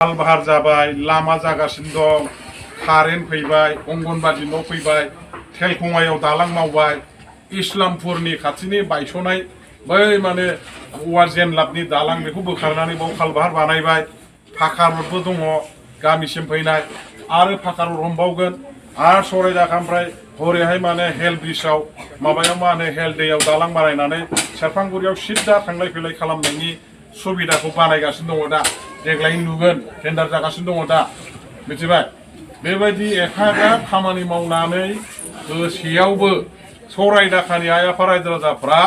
बाहार जाबाय लामा जागासिनो दं कारेन्ट फैबाय अंगनबादि न' फैबाय तेलखंगायाव दालां मावबाय इस्लामपुरनि खाथिनि बायस'नाय बै माने औवा जेनलाबनि दालां बेखौ बोखारनानै बाव खालबाहार बानायबाय फाखा रडबो दङ गामिसिम फैनाय आरो फाखा रड हमबावगोन आरो सरायजाखानिफ्राय हरैहाय माने हेल ब्रिजआव माबायाव मा होनो हेल दैयाव दालां बानायनानै सेरफांगुरियाव सिद्दा थांलाय फैलाय खालामनायनि सुबिदाखौ बानायगासिनो दङ दा देग्लाय नुगोन टेन्डार जागासिनो दङ दा मिथिबाय बेबायदि एफाग्राब खामानि मावनानै गोसेयावबो सरायदाखानि आइ आफा रायजो राजाफ्रा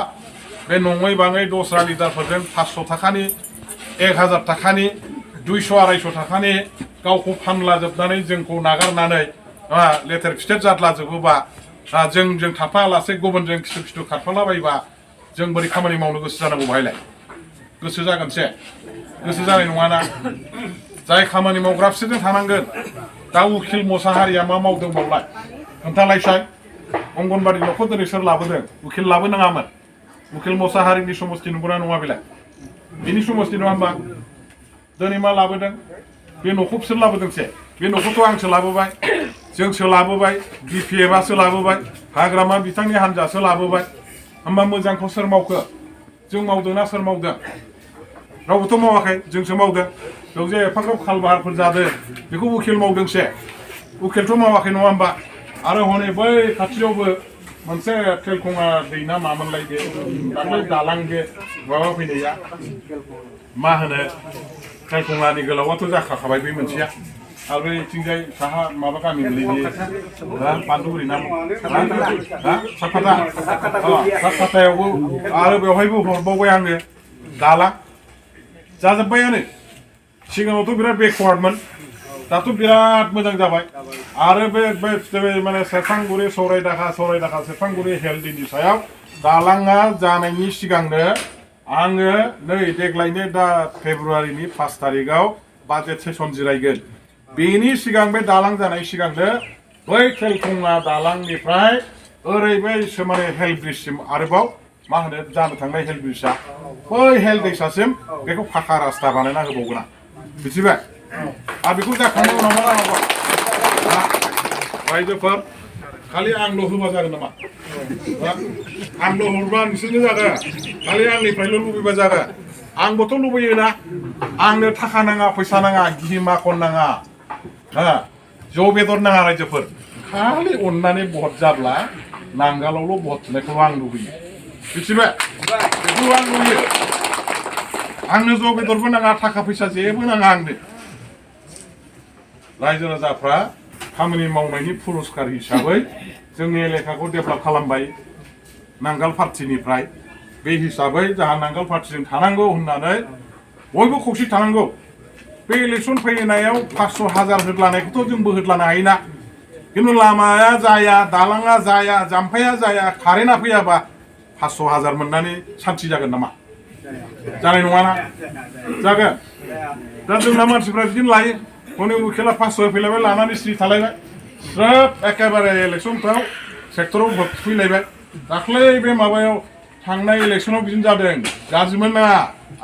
बे नङै बाङै दस्रा लिडारफोरजों 500 थाखानि 1000 थाखानि 200-250 थाखानि गावखौ फानलाजोबनानै जोंखौ नागारनानै लेथेर फिथेर जादलाजोबोबा जों थाफालासे गुबुनजों खिथु खिथु खारफालाबायबा जों बोरै खामानि मावनो गोसो जानांगौ बाहायलाय गोसो जागोनसे गोसो जानाय नङाना जाय खामानि मावग्रा बिसोरजों थानांगोन दा उकिल मुसाहारिया मा मावदों बावलाय खोन्थालायसाय अंगनबादि न'खौ दिनै सोर लाबोदों उकिल लाबोनाङामोन उकिल मुसाहारिनि समस्ति नंगौना नङा बेलाय बिनि समस्ति नङा होनबा दिनै मा लाबोदों बे न'खौ बिसोर लाबोदोंसे बे न'खौथ' आंसो लाबोबाय जोंसो लाबोबाय बिपिएफआसो लाबोबाय हाग्रामा बिथांनि हान्जासो लाबोबाय होमबा मोजांखौ सोर मावखो जों मावदोंना सोर मावदों रावबोथ' मावाखै जोंसो मावदों बेयाव जे एफाग्राब खालबाहारफोर जादों बेखौ उकिल मावदोंसे उकिलथ' मावाखै नङा होमबा आरो हनै बै खाथियावबो मोनसे तेलखंगा दै ना मामोनलाय बे दाख्लै दालां बे माबा फैनाया मा होनो तेलखंगानि गोलावाथ' जाखाबाय बे मोनसेया आरो बैथिंजाय साहा माबा गामि गोलैयो बान्दुगुरि ना सातखातायावबो आरो बेवहायबो हरबावबाय आङो दालां जाजोब्बायानो सिगाङावथ' बिराद बेकवार्डमोन दाथ' बिराद मोजां जाबाय आरो बे माने सेरफांगुरि सरायदाखा सेरफांगुरि हेल्थनि सायाव दालाङा जानायनि सिगांनो आङो नै देग्लायनो दा फेब्रुवारिनि 5 तारिखआव बाजेट सेसन जिरायगोन बेनि सिगां बे दालां जानाय सिगांनो बै तेलखंगा दालांनिफ्राय ओरैबाय माने हेल्थ ब्रिजसिम आरोबाव मा होनो जानो थांनाय हेल्थ ब्रिजआ बै हेल्थ दैसासिम बेखौ फाखा रास्ता बानायना होबावगोन आं मिथिबाय आरो बेखौ जाखांनायनि उनाव मा जानांगौ रायजोफोर खालि आंल' होबा जागोन नामा आंल' हरबा नोंसोरनो जागोन खालि आंनिफ्रायल' लुबैबा जागोन आंबोथ' लुबैयोना आंनो थाखा नाङा फैसा नाङा गिहि माखन नाङा जौ बेदर नाङा रायजोफोर खालि अननानै भट जाब्ला नांगालावल' भट थुनायखौ आं लुबैयो मिथिबाय बेखौ आं लुबैयो आंनो जौ बेदरबो नाङा थाखा फैसा जेबो नाङा आंनो रायजो राजाफ्रा खामानि मावनायनि पुरस्कार हिसाबै जोंनि एलेकाखौ डेभेलप खालामबाय नांगाल पार्टिनिफ्राय बे हिसाबै जोंहा नांगाल पार्टिजों थानांगौ होननानै बयबो खौसे थानांगौ बे इलेक्सन फैनायाव 500,000 होदलानायखौथ' जोंबो होदलानो हायोना खिन्थु लामाया जाया दालाङा जाया जाम्फैया जाया कारेन्टआ फैयाबा 500,000 मोननानै सान्थि जागोन नामा जानाय नङाना जागोन दा जोंना मानसिफ्रा बिदिनो लायो हनै उकिला 500 होफैलायबाय लानानै स्रि थालायबाय स्रोब एखेबारे इलेक्सनफ्राव सेक्टराव भट फैलायबाय दाख्लै बे माबायाव थांनाय इलेक्सनाव बिदिनो जादों गाज्रिमोन ना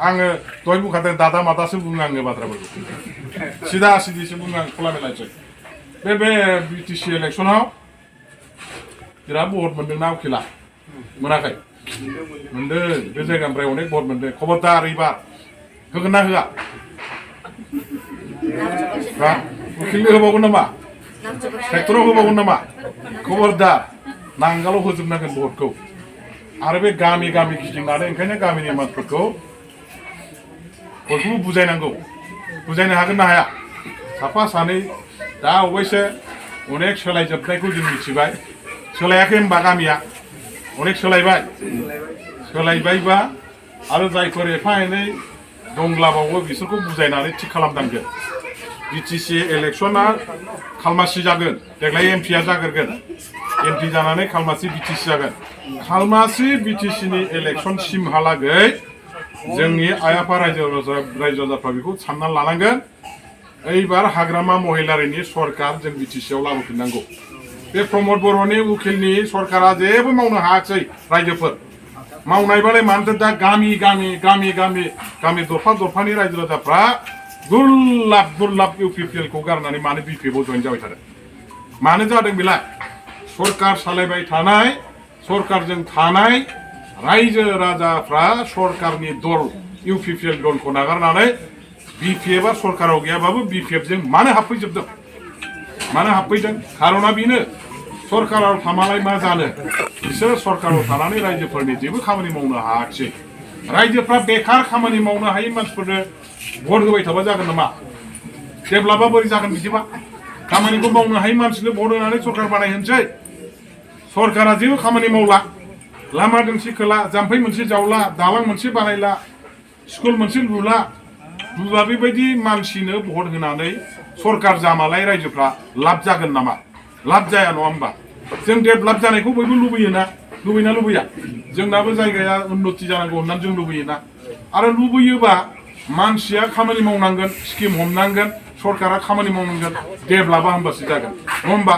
आङो दहाय बुंखादों दादा मादासो बुङो आङो बाथ्राफोरखौ सिदा सिदिसो बुङो आं खुला मेलायसै बे बिटिसि इलेक्सनाव बिराद भट मोनदोंना उकिला मोनाखै मोनदों बे जायगानिफ्राय अनेक भट मोनदों खबरदार एबार होगोन ना होआ उकिलनो होबावगोन नामा ट्रेक्टराव होबावगोन नामा खबरदार नांगालाव होजोबनांगोन भटखौ आरो बे गामि गामि गिदिंनानै ओंखायनो गामिनि मानसिफोरखौ बयखौबो बुजायनांगौ बुजायनो हागोन ना हाया साफा सानै दा अबयसे अनेक सोलायजोबनायखौ जों मिथिबाय सोलायाखै होनबा गामिया अनेक सोलायबायबा आरो जायफोर एफा एनै दंब्लाबावो बिसोरखौ बुजायनानै थिग खालामनांगोन बिटिसि इलेक्सना खालमासि जागोन देग्लाय एमपिआ जागोरगोन एमपि जानानै खालमासि बिटिसि जागोन खालमासि बिटिसिनि इलेक्सनसिमहालागै जोंनि आइ आफा रायजो राजाफ्रा बेखौ सानना लानांगोन এইবার हाग्रामा महिलारिनि सरकार जों बिटिसिआव लाबोफिननांगौ बे प्रमद बर'नि उकिलनि सरकारा जेबो मावनो हायाखै रायजोफोर मावनायबालाय मानोथो दा गामि गामि दरफा दरफानि रायजो राजाफ्रा गुरलाब UPPL खौ गारनानै मानो BPF आव जइन जाबाय थादों मानो जादों बेलाय सरकार सालायबाय थानाय सरकारजों थानाय रायजो राजाफ्रा सरकारनि दल UPPL दलखौ नागारनानै BPF आ सरकाराव गैयाबाबो BPF जों मानो हाबफैजोबदों मानो हाबफैदों खारना बेनो सरकाराव थामालाय मा जानो बिसोर सरकाराव थानानै रायजोफोरनि जेबो खामानि मावनो हायाखिसै रायजोफ्रा बेकार खामानि मावनो हायै मानसिफोरनो भट होबाय थाबा जागोन नामा जेब्लाबा बोरै जागोन बिदिबा खामानिखौ मावनो हायै मानसिनो भट होनानै सरकार बानायहोनोसै सरकारा जेबो खामानि मावला लामा दोंसे खोला जाम्फै मोनसे जावला दालां मोनसे बानायला स्कुल मोनसे लुला बेबायदि मानसिनो भट होनानै सरकार जामालाय रायजोफ्रा लाब जागोन नामा लाब जाया नङा होमबा जों डेभेलप जानायखौ बयबो लुबैयोना लुबैया जोंनाबो जायगाया उन्नति जानांगौ होननानै जों लुबैयोना आरो लुबैयोबा मानसिया खामानि मावनांगोन स्किम हमनांगोन सरकारा खामानि मावनांगोन डेभेलपा होमबासो जागोन नङा होमबा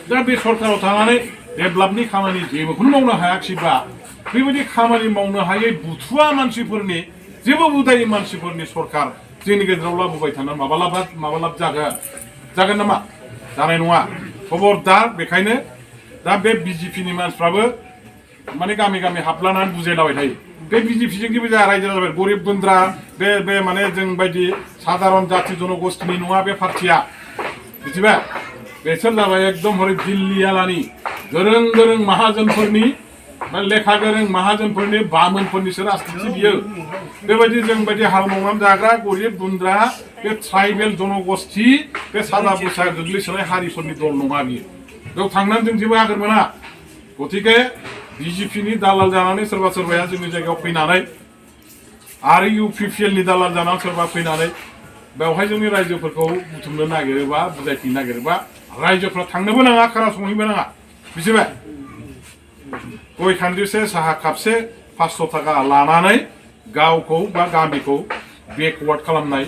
दा बे सरकाराव थानानै डेभेलपनि खामानि जेबोखौनो मावनो हायाखिसैबा बेबायदि खामानि मावनो हायै बुथुवा मानसिफोरनि जेबो उदायि मानसिफोरनि सरकार जोंनि गेजेराव लाबोबाय थाना माबा लाब जागोन नामा जानाय नङा खबरदार बेखायनो दा बे BJPनि मानसिफ्राबो माने गामि हाबलानानै बुजायलाबाय थायो बे BJPजों जेबो जाया रायजो जाबाय गरिब गुन्द्रा बे माने जों बायदि साधारन जाति जनगोष्ठीनि नङा बे पार्टिया मिथिबाय बेसोर जाबाय एकदम हरै दिल्लीयालानि गोरों माहाजोनफोरनि लेखा गोरों माहाजोनफोरनि बामोनफोरनिसो राजनिति बियो बेबायदि जों बायदि हाल मावनानै जाग्रा गरिब गुन्द्रा बे ट्राइबेल जनगोष्ठी बे सादा बुसा गोग्लैसोनाय हारिफोरनि दल नङा बियो बेयाव थांनानै जों जेबो आगोर मोना गतिके BJPनि दालाल जानानै सोरबाया जोंनि जायगायाव फैनानै आरो UPPLनि दालाल जानानै सोरबा फैनानै बेवहाय जोंनि रायजोफोरखौ बुथुमनो नागिरोबा बुजायफिननो नागिरोबा रायजोफ्रा थांनोबो नाङा खोनासंहैबो नाङा बुजिबाय गय खान्दिसे साहा कापसे 500 थाखा लानानै गावखौ बा गामिखौ बेकवार्ड खालामनाय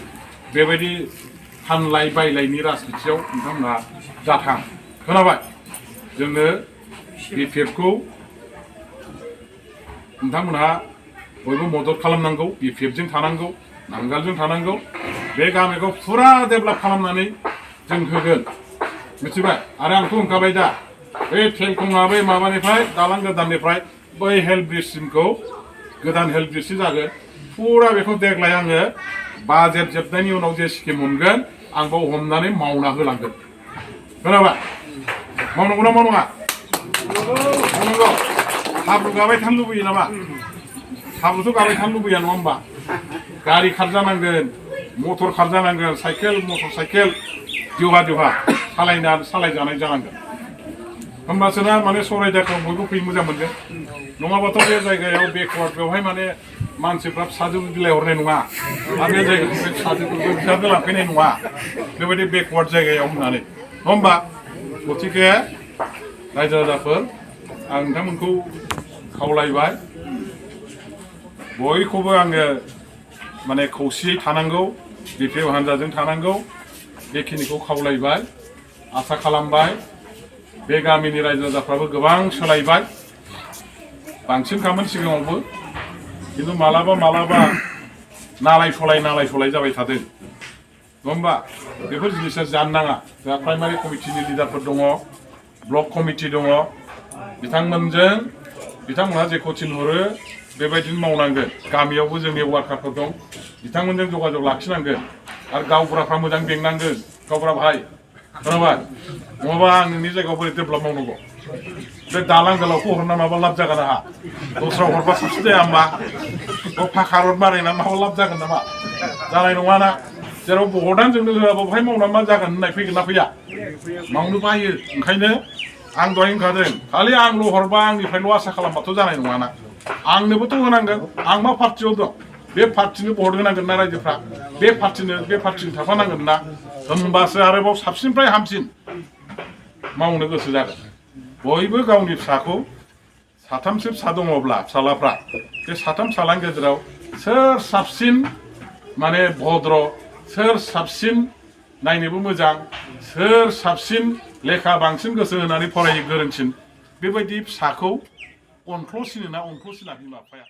बेबायदि फानलाय बायलायनि राजनितियाव नोंथांमोनहा जाथां खोनाबाय जोंनो BPFखौ नोंथांमोनहा बयबो मदद खालामनांगौ BPFजों थानांगौ नांगालजों थानांगौ बे गामिखौ फुरा डेभेलप खालामनानै जों होगोन मिथिबाय आरो आंथ' होनखाबाय दा बे टेलखङा बै माबानिफ्राय दालां गोदाननिफ्राय बै हेल्थ ब्रिजसिमखौ गोदान हेल्थ ब्रिजसो जागोन फुरा बेखौ देग्लाय आङो बाजेट जोबनायनि उनाव जे स्किम मोनगोन आं बाव हमनानै मावना होलांगोन खोनाबाय मावनांगौ ना मावनाङा मावनांगौ हाब्रु गाबाय थानो लुबैयो नामा हाब्रुथ' गाबाय थानो लुबैया नङा होमबा गारि खारजानांगोन मटर खारजानांगोन साइकेल मटर साइकेल दिवहा सालायजानाय जानांगोन होमबासो ना माने सरायदाखौ बयबो फैनो मोजां मोनगोन नङाबाथ' बे जायगायाव बेकवार्ड बेवहाय माने मानसिफ्रा फिसाजो बिलाइ हरनाय नङा आरो बे जायगाखौ फिसाजोफोरखौ बिजाबनो लांफैनाय नङा बेबायदि बेकवार्ड जायगायाव होननानै नङा होमबा गतिके रायजो राजाफोर आं नोंथांमोनखौ खावलायबाय बयखौबो आङो माने खौसेयै थानांगौ BPF हान्जाजों थानांगौ बेखिनिखौ खावलायबाय आसा खालामबाय बे गामिनि रायजो राजाफ्राबो गोबां सोलायबाय बांसिनखामोन सिगाङावबो खिन्थु मालाबा नालाय सलाय जाबाय थादों नङा होमबा बेफोर जिनिसा जानो नाङा जोंहा प्राइमारि कमिटिनि लिडारफोर दङ ब्लक कमिटि दङ बिथांमोनहा जेखौ थिनहरो बेबायदिनो मावनांगोन गामियावबो जोंनि वार्कारफोर दं बिथांमोनजों जगाजग लाखिनांगोन आरो गावबुराफ्रा मोजां बेंनांगोन गावबुरा भाइ खोनाबाय नङाबा आं नोंनि जायगायाव बोरै डेभेलप मावनांगौ बे दालां गोलावखौ हरना माबा लाब जागोन आंहा दस्रायाव हरबा साबसिन जाया होमबा फाखा रड बानायना माबा लाब जागोन नामा जानाय नङाना जेराव भटानो जोंनो होआबा बहाय मावना मा जागोन होननाय फैगोन ना फैया मावनो बायो ओंखायनो आं दहाय होनखादों खालि आंल' हरबा आंनिफ्रायल' आसा खालामबाथ' जानाय नङाना आंनोबोथ' होनांगोन आं मा पार्टियाव दं बे पार्टिनो भट होनांगोन ना रायजोफ्रा बे पार्टिनो थाफानांगोन ना होमबासो आरोबाव साबसिननिफ्राय हामसिन मावनो गोसो जागोन बयबो गावनि फिसाखौ साथामसो फिसा दङब्ला फिसालाफ्रा बे साथाम फिसालानि गेजेराव सोर साबसिन माने भद्र सोर साबसिन नायनोबो मोजां सोर साबसिन लेखा बांसिन गोसो होनानै फरायो गोरोंसिन बेबायदि फिसाखौ अनख्ल'सिनो ना अनख्ल'सिना बिमा बिफाया